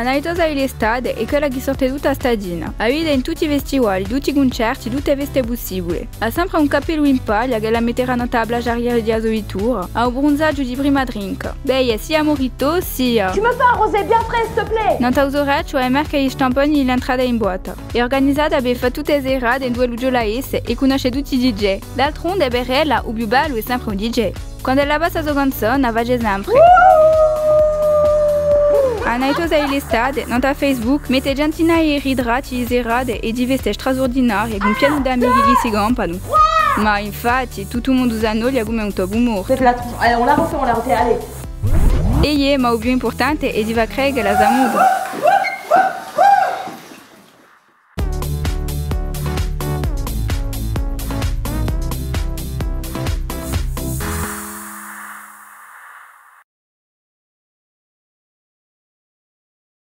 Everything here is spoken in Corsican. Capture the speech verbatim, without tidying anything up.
A Naitosa di l'estate hè quella chì sorte tutta a staghjina. A vide in tutti i festivali, tutti i cuncerti, tutte e feste pussibule. Hà sempre un cappellu in paglia ch'ella metterà nant'à a plagiaria di a so vittura, hà u brunzaghju di prima trinca. Bè, sia morito, sia... Tu me fais un rosé bien frais, s'il te plaît ? Nant'à u so bracciu hà e marche di i stamponi di l'entrata in boîte. Hè urganizata per fà tutte e serate induve lughjola esse è cunnosce tutti i D J. D'altronde, per ella, u più bellu hè sempre u D J. Quand'ella passa a so canzona, a face sempre. A Naitosa di l'estate, nant'à Facebook, mette centinaie di ritratti di serate è di feste strasurdinarie cù un pianu d'amichi chì si campanu. Ma infatti, tuttu u mondu s'annoia cum'è un topu mortu. Faites la tronche. Allez, on la refait, on la refait, allez. È iè, ma u più impurtante hè di fà crede ch'ella s'amusa.